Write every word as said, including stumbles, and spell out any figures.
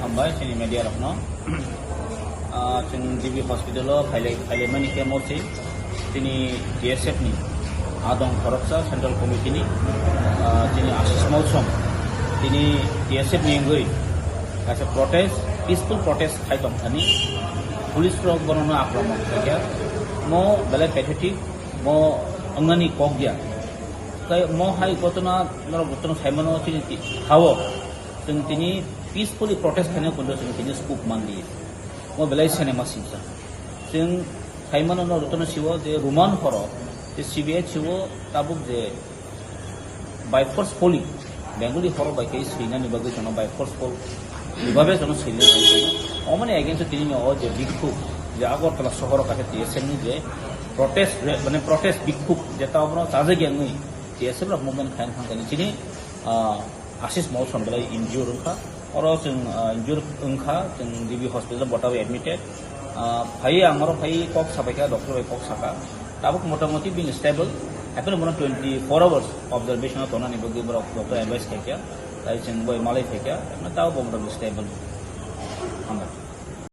Hambai chini media rokno. Ah, chwng G B hospital o phailai, phailaimani khe mo se chini T S F ni adong khoroksa central committee ni, ah, chini Ashish Mousom, tini T S F ni wngwi kaisa protest, peaceful protest khai tong thani police rok bono no akromon khaikha. Mo belai pathetic, mo wngnani kok ya. Tai mo hai ghotona norok ghotona saimano chini ti-, hao. Chwng tini peacefully protest khaina kunjo chwng tini scope man di. Mo belai sene ma singsa. Chwng khaimano no rwtwno siwo je Roman horo je C B I siwo tabuk je by forcefully Bengali horo bai khe swinani bagwi jono by forceful ibabe jono swinani bagwi jono. Omoni against tini no o je bikhuk je Agartala sohoro kaisa T S M ni je protest re-, mane protest bikhuk je ta obono chajak yang ni T S M rok movement khaina thangkani chini, ah, Ashish Mousom belai injure wngkha. Oro chwng, ah, injure wngkha, chwng G B hospital botao admitted. Ah, phai ang oro phai kok sapaikha, doctor bai kok saka. Tabuk motamoti being stable. Haikhe bono twenty-four hours observation o tonani bagwi borok doctor advice khaikha. Tai chwng bai malai phaikha. Tao bo motamoti stable. Hambai.